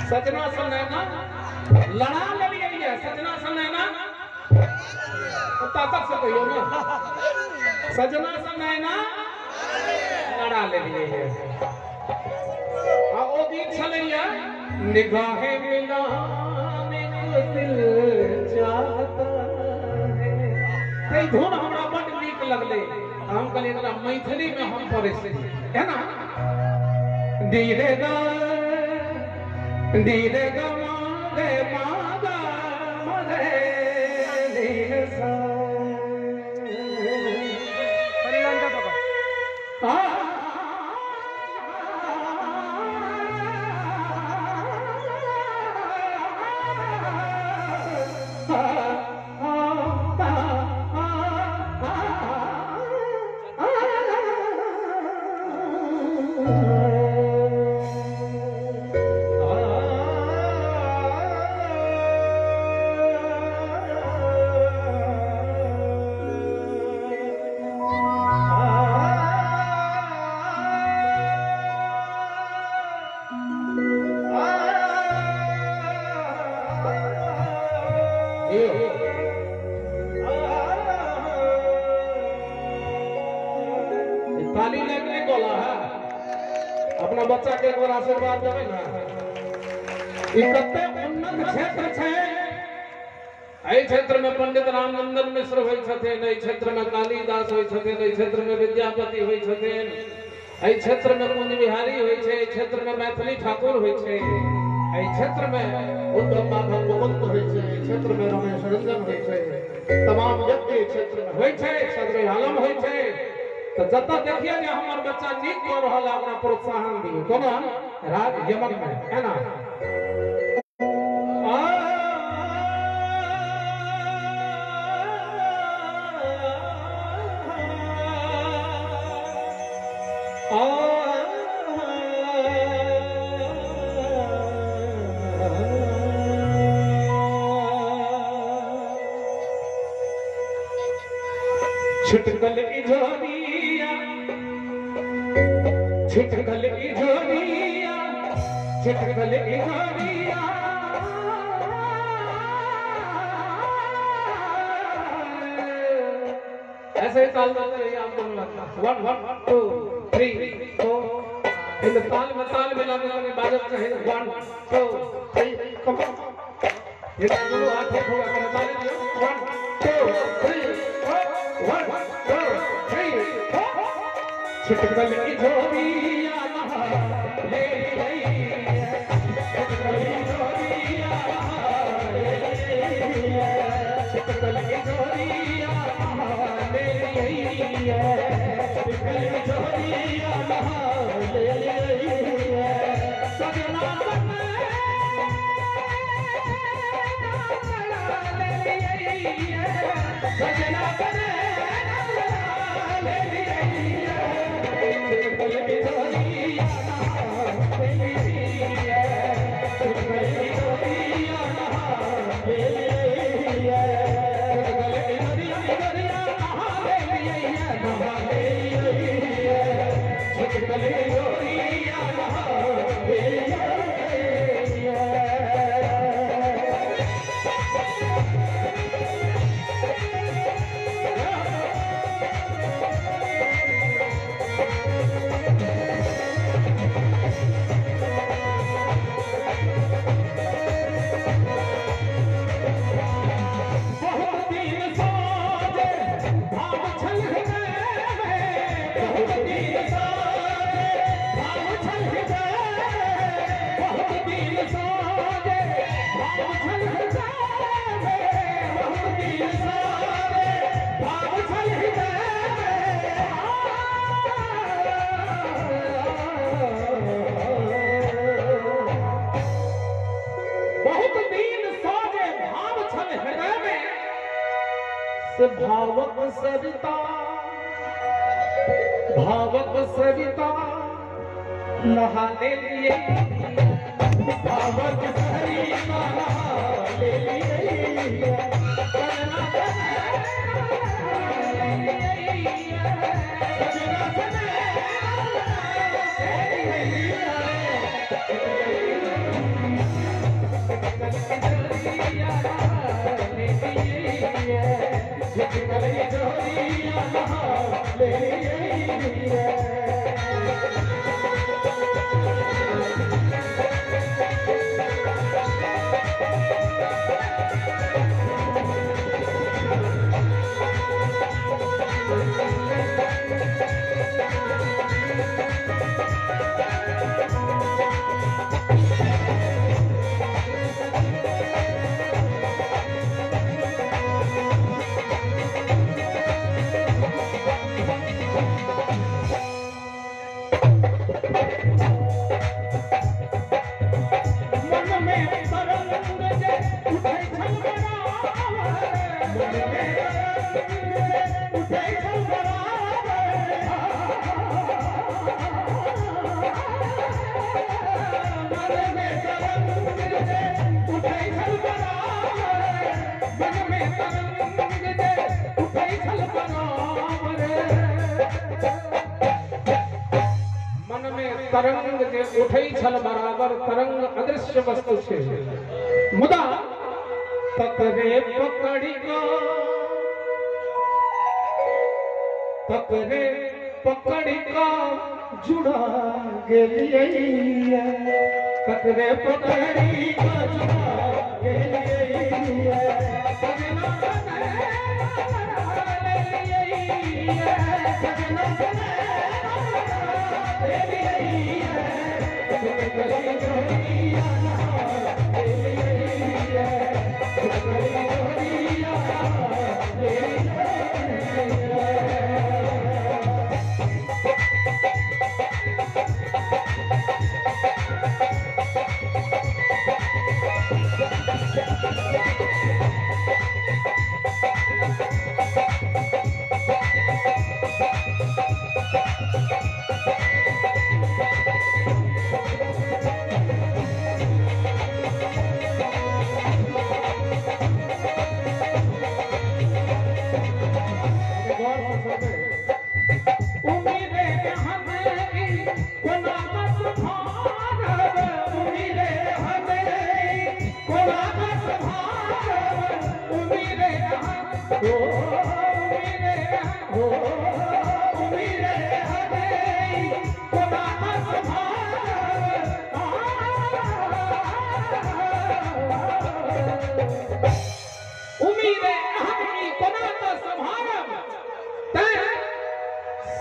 सजना से नैना लड़ा लेलियै, सजना से नैना ताकत से कहियो ना, सजना से नैना लड़ा लेलियै। आ ओ गीत छलैया निगाहें मिलाने को दिल चाहता है। ई धुन हमरा बड नीक लगलै, हम कहलियै एकरा मैथिली में हम पढ़ै छी, है ना। धीरे गा धीरे गा मा रे मा गा मा रे धीरे सा। ताली लगने गोला है, अपना बच्चा के एक बार आशीर्वाद देबै ना। ई कते उन्नत क्षेत्र छै। एहि क्षेत्र में पंडित रामनंदन मिश्र होइ छथिन, एहि क्षेत्र में कालिदास होइ छथिन, एहि क्षेत्र में विद्यापति होइ छथिन, एहि क्षेत्र में कुंज बिहारी होइ छै, एहि क्षेत्र में मैथिली ठाकुर होइ छै, एहि क्षेत्र में उद्धव माधव मुकुंद होइ छै, एहि क्षेत्र में रमेश रंजन होइ छै, तमाम व्यक्ति एहि क्षेत्र में होइ छै, सदरे आलम होइ छै। तो जतऽ देखिए जे हमर बच्चा नीक कऽ रहल है, ओकरा प्रोत्साहन दियौ। कोना राग यमन में, है ना। छिटकल इजोरिया, छिटकल इजोरिया, छिटकल इजोरिया, ऐसे ही ताल बजते रहिए आप दोनों। 1 2 3 4 इन ताल में ताल मिला मिला के बाजब चाहिए। 1 2 3 कम ऑन, ये दोनों हाथ एक होगा, ताली दियो। 1 2 3 4 1 2 3 4। छिटकल इजोरिया नहा ले लियै, छिटकल इजोरिया नहा ले लियै, छिटकल इजोरिया नहा ले लियै, छिटकल इजोरिया नहा ले लियै। सजना बने ले लियै, सजना बने ले लियै, छिटकल इजोरिया नहा ले लियै, छिटकल इजोरिया नहा ले लियै, छिटकल इजोरिया नहा ले लियै, नहा ले लियै, छिटकल इजोरिया नहा ले लियै। भावक सरिता, भावक सरिता नहा ले लिए, भावक सरिता नहा ले लिए, सजना सजना ले लिए। तरंग जे उठै छल बराबर तरंग अदृश्य वस्तु छे मुदा तकरे पकड़ी तकरे पकड़ी का जुड़ा गेलियै तकरे पकड़ी का जुड़ा गेलियै सजना सजना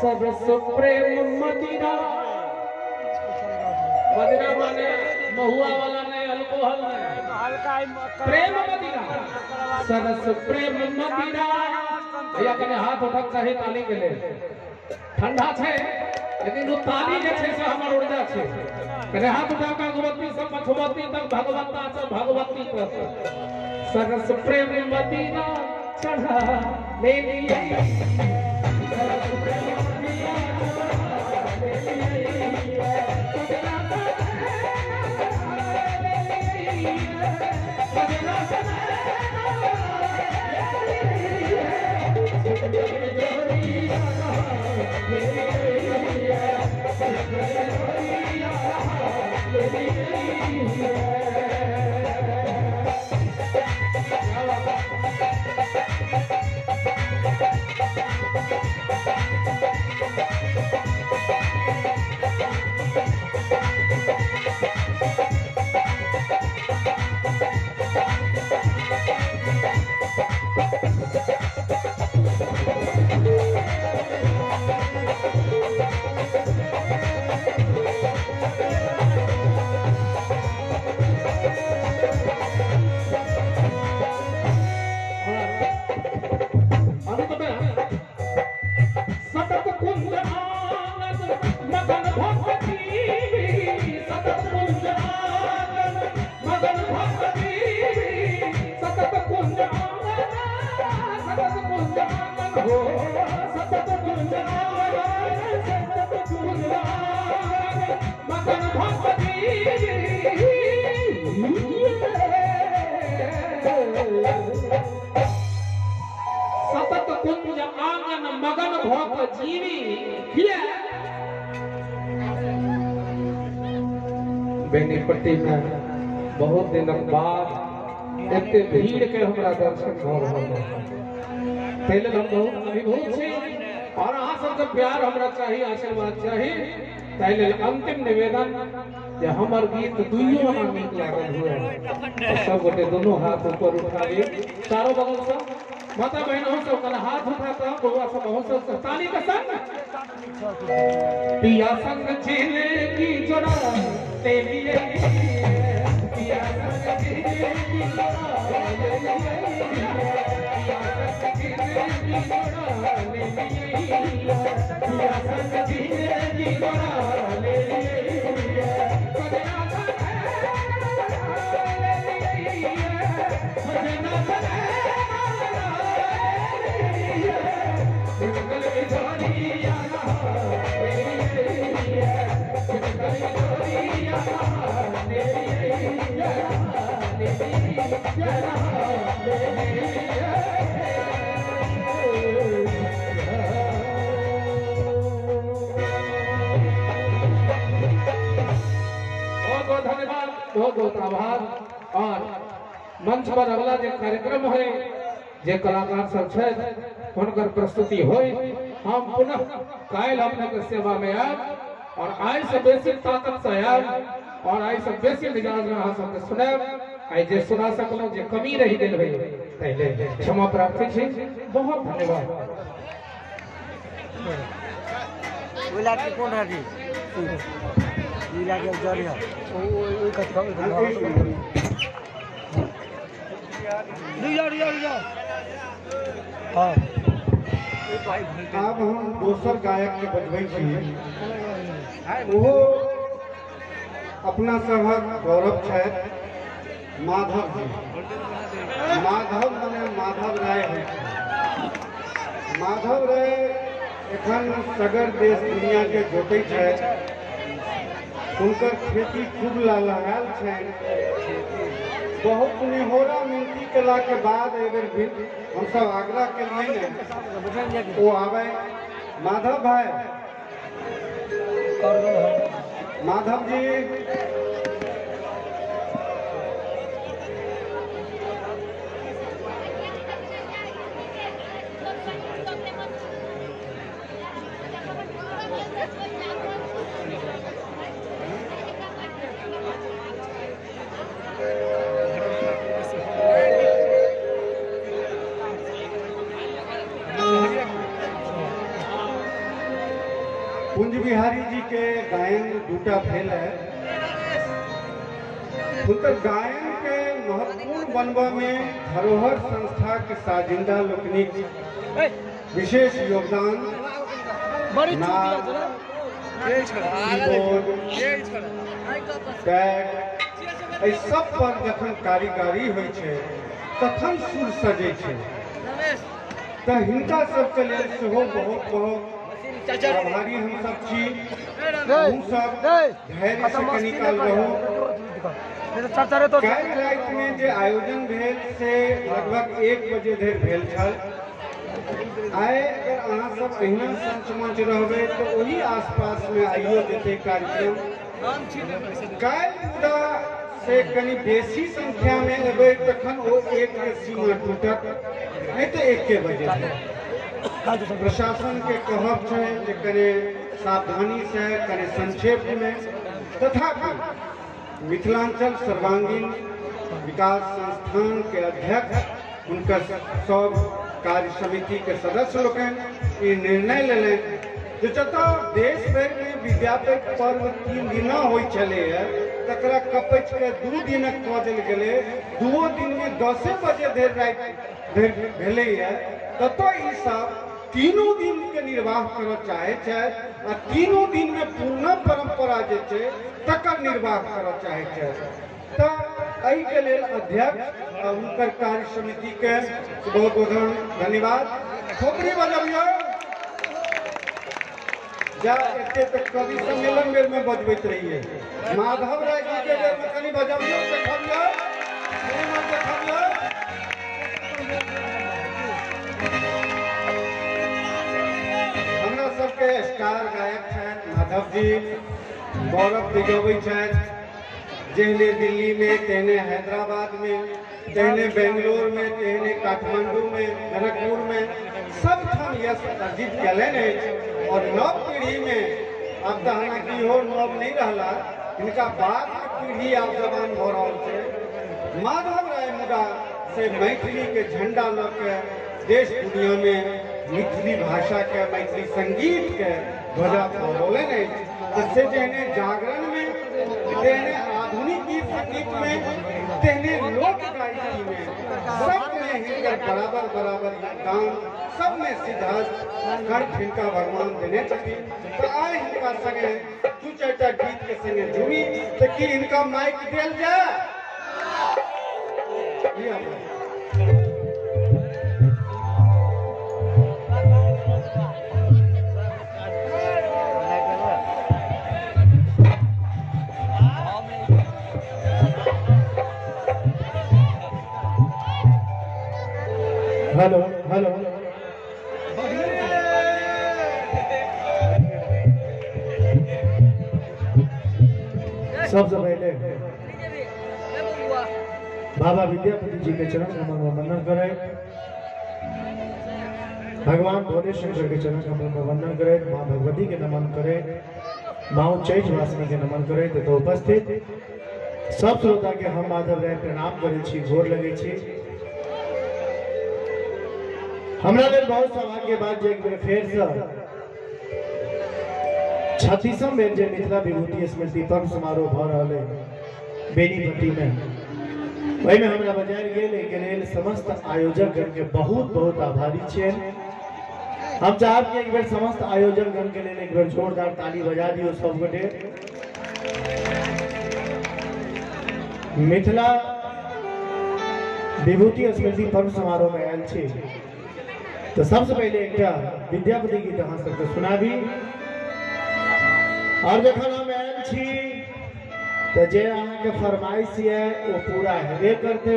सरस प्रेम मदिरा मदिरा माने महुआ वाला नहीं, अल्कोहल नहीं, प्रेम मदिरा सरस प्रेम मदिरा। भैया कने हाथ उठक चाहे ताली के लिए ठंडा छे लेकिन वो ताली जे छे से हमर ऊर्जा छे। कने हाथ उठा के भगवती सब पछुवती तक भगवता से भगवती तक सरस प्रेम मदिरा चढ़ा ले लिया। सतत कुंज आंगन मगन भोग जीवी किया। बेनीपट्टी में बहुत दिनक बाद एते भीड़ के हमरा दर्शन भ रहल है, ताहि लेल हम बहुत अभिभूत छी और अहाँ सबके प्यार हमरा चाही, आशीर्वाद चाही। ताहि लेल अंतिम निवेदन, जे हमर गीत दुइयो आना नीक लागल हुए सब गोटे दोनों हाथ ऊपर उठाबी चारों बगल से माता बहनों सब कल हाथ उठाता बउआ सब बहुत सब ताली के संग पिया संग जिंदगी जोड़ा ले लिए पिया संग जिंदगी जोड़ा ले लिए पिया संग जिंदगी जोड़ा ले लिए पिया संग जिंदगी जोड़ा ले लिए सजना ले लिए सजना बहुत बहुत धन्यवाद, बहुत बहुत आभार। और मंच पर अगला जो कार्यक्रम है जे कलाकार सब छथि हुनकर प्रस्तुति होई, हम पुनः काल्हि अपने के सेवा में आयब और आइ से बेसी ताकत से आयब और आइ से बेसी मिजाज में अहाँ सबके सुनायब। आइ जे सुना सकलहुँ जे कमी रहि गेल होय ताहि लेल क्षमा प्रार्थी छी। बहुत धन्यवाद। आब हम दोसर गायक के बजबै छी, ओहो अपना सभक गौरव छथि माधव जी। माधव मने माधव राय होइ छै। माधव राय एखन सगर देश दुनिया के जोतै छथि। हुनकर खेती खूब लहलहायल छनि। बहुत निहोरा मिनती कला के बाद एहि बेर हमसब आग्रह केलियै ने ओ आबै। माधव भाई, माधव जी, कुंज बिहारी जी के गायन दूटा भेल है। हुनकर गायन के महत्वपूर्ण बनबा में धरोहर संस्था के साजिंदा लोकनिक विशेष योगदान, बैग एहि सब पर जखन कारीगरी होइ छै तखन सुर सजै छै। तऽ हिनका सबके लेल सेहो बहुत बहुत आभारी हम सब छी। हम सब धैर्य से कनी काल रहू। काल्हि राति में जे आयोजन भेल से लगभग 1 बजे धरि भेल छल। आइ अगर अहाँ सब अहिना संच मंच रहबै तऽ ओही आसपास में आइयो जेतै कार्यक्रम। काल्हि मुदा से कनी बेसी संख्या में एबै तखन ओ 1 के सीमा टूटत, नहीं तऽ 1 बजे। प्रशासन के कहब छै जे कने सावधानी से कने संक्षेप में, तथापि मिथिलांचल सर्वांगीण विकास संस्थान के अध्यक्ष हुनकर सब कार्य समिति के सदस्य लोकनि ई निर्णय लेलनि जे जतऽ देश भरि में विद्यापति पर्व 3 दिना होइ छलैए तकरा कपचि के 2 दिनक कऽ देल गेलै। 2 दिन में 10 बजे धरि राति धरि भेलैए। ततऽ ई सब 3 दिन के निर्वाह करऽ चाहै छथि आ 3 दिन में पूर्ण परंपरा जे छै तकर निर्वाह करऽ चाहै छथि। तऽ एहिके लेल अध्यक्ष आ हुनकर कार्य समिति के बहुत बहुत धन्यवाद। थोपड़ी बजबियौ जा एते तक कवि सम्मेलन बेर में बजबैत रहिए। माधव राय जी के बेर में कनी बजबियौ, देखबियौ, देखबियौ। हमरा सबके स्टार गायक छथि माधव जी, गौरव दिगबै छथि। जेहने दिल्ली में, तेहने हैदराबाद में, तेहने बेंगलोर में, तेहने काठमांडू में, जनकपुर में, सब ठाम यश अर्जित कयलनि अछि। और नव पीढ़ी में अब तऽ हालांकि इहो नव नहीं रहला, हिनका बाद के पीढ़ी आब जवान भऽ रहल छै। माधव राय मुदा से मैथिली के झंडा लऽ के देश दुनिया में मैथिली भाषा के, मैथिली संगीत के ध्वजा फहरौलनि अछि। तऽ से जेहने जागरण में, तेहने आधुनिक गीत संगीत में, तेहने लोक गायकी में, सब में हिनकर बराबर बराबर योगदान, सब में सिद्धार्थ कंठ हिनका भगवान देने छथिन। तऽ आइ हिनका संगे दू चारिटा गीत के संगे जुड़ी, तऽ की हिनका माइक देल जाय? हेलो हेलो, सबसे पहले बाबा विद्यापति जी के चरण कमल में वंदन करें, भगवान भोले शंकर के चरण कमल में वंदन करें, माँ भगवती के नमन करें, माँ उच्चैठ वासिनी के नमन करें। तो उपस्थित सब श्रोता के हम माधव राय प्रणाम करै छी, गोर लगै छी। हमरा लेल बहुत सौभाग्य बात जे एक बेर फेर से 36वां बेर जे मिथिला विभूति स्मृति पर्व समारोह भऽ रहल है बेनीपट्टी में, ओहिमे हमरा बजायल गेल। एहिके लेल समस्त आयोजक गण के बहुत बहुत आभारी छियनि। हम चाहब कि एक बेर समस्त आयोजक गण के लेल एक बेर जोरदार ताली बजा दियौ सब गोटे। मिथिला विभूति स्मृति पर्व समारोह में आयल छी तो सबसे पहले एक विद्यापति गीत अहाँ सबके सुनाबी। और जखन हम आयल छी तो जे अहाँके फरमाइश ये वो पूरा हेबे करते,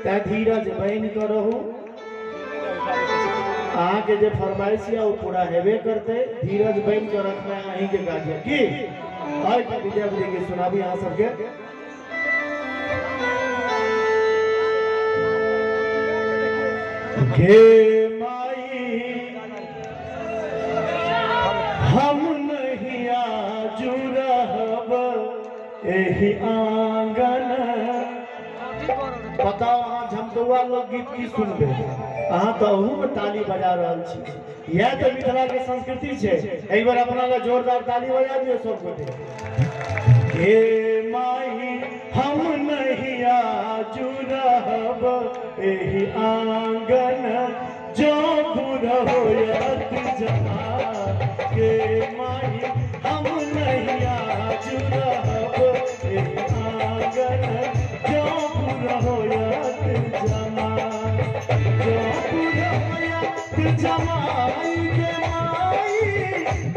तैं धीरज बनि कऽ रहू। अहाँके जे फरमाइश ये वो पूरा हेबे करते, धीरज बनि कऽ रखना अहींके काज है। की और विद्यापति गीत सुनाबी अहाँ सबके। गे माई हम नहीं आजू रहब एही आंगन। बताओ अहाँ झमटुआ लोक गीत की सुनबे, अहाँ तो अहू में ताली बजा रहल छी। यह तो मिथिला के संस्कृति छै। एक बार अपना ला जोरदार ताली बजा दियौ सब गोटे। हे माई हम नहीं आजू रहब एही आंगन, जो बुढ़ होयत जमा के माई हम नहीं आजू रहब एही आंगन, जो बुढ़ होयत जमा, जो बुढ़ होयत जमाई के माई,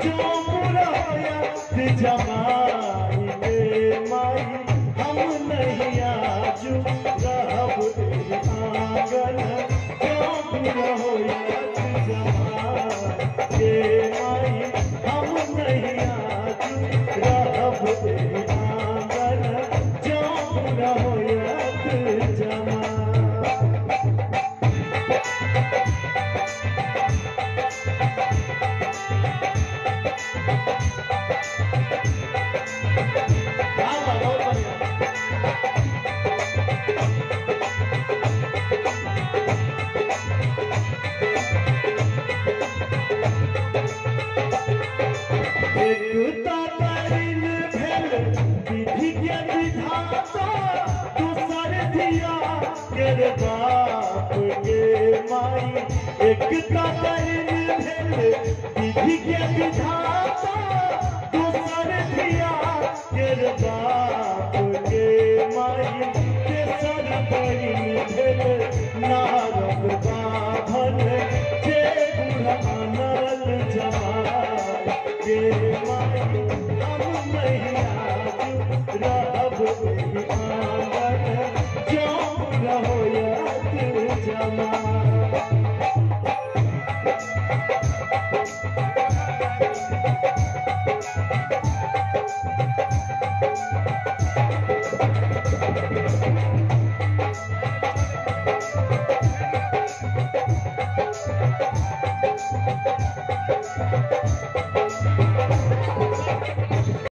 जो बुढ़ होयत जमाई के माई हम नहीं आजू रहब एही आंगन, जो बुढ़ होयत जमा के माई हम नहीं आजू रहब एही आंगन, जो बुढ़ होयत जमा। बाप के माई एक तरिन भेल विधि के विधाता, दोसर धिया के बाप के माई, तेसर बहिन भेल नारद बाभन, जे बुढ़ आनल जमाई के माई हम नहीं आजू रहब एही आंगन, जो बुढ़ होयत जमा।